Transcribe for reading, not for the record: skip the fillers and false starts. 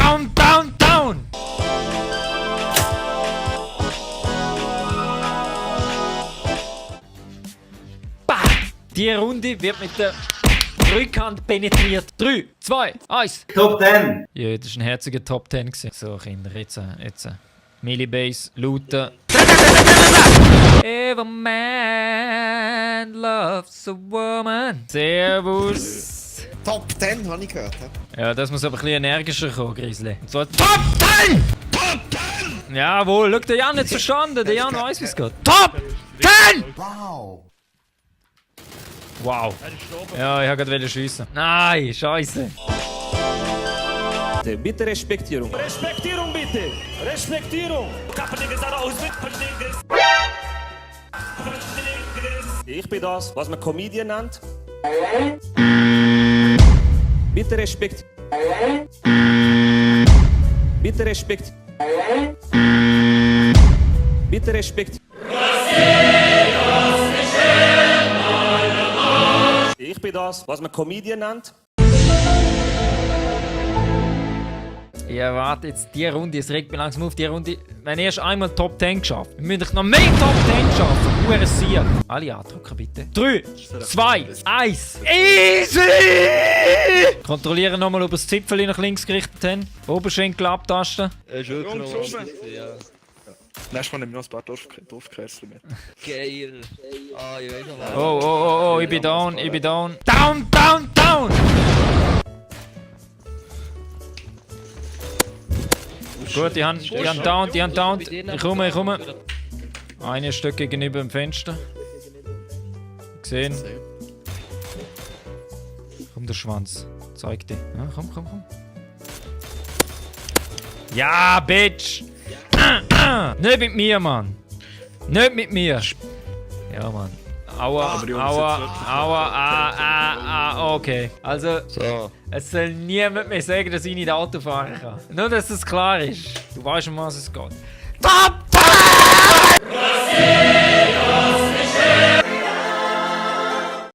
Down, down, down! Bah! Die Runde wird mit der Rückhand penetriert. 3, 2, 1. Top 10! Ja, das war ein herziger Top 10 gewesen. So, Kinder, jetzt. Millibase, looten. Every man loves a woman. Servus. Top 10 habe ich gehört. He? Ja, das muss aber ein bisschen energischer kommen, Grizzly. Und zwar Top 10! Top 10! Jawohl, schau, der Jan hat es verstanden. Der Jan weiss, wie es geht. Top 10! Wow! Wow. Ja, ich wollte schiessen. Nein, scheiße. Bitte Respektierung. Respektierung bitte! Respektierung! Ich bin das, was man Comedian nennt. Bitte Respekt. Bitte Respekt. Bitte Respekt. Ich bin das, was man Comedian nennt. Ich erwarte jetzt die Runde, es regt mich langsam auf, die Runde. Wir haben erst einmal Top 10 geschafft. Wir müssen noch mehr Top 10 schaffen. Sieg. Alle andrücken, bitte. 3, 2, 1. Easy! Kontrollieren nochmal, ob wir das Zipfel nach links gerichtet haben. Oberschenkel abtasten. Nächstes Mal nehmen wir noch ein paar Dorfkreisler mit. Geil. Ah, ich weiß noch. Oh, ich bin down, ich bin down. Down, down, down! Gut, die haben down, die haben down. Ich komme. Ein Stück gegenüber dem Fenster. Gesehen. Komm, der Schwanz. Zeig dir. Ja, komm. Ja, Bitch! Nicht mit mir, Mann! Nicht mit mir! Ja, Mann. Aua, okay. Also, So. es soll niemand mehr sagen, dass ich nicht Auto fahren kann. Nur, dass das klar ist. Du weißt, um was es geht. Top 10!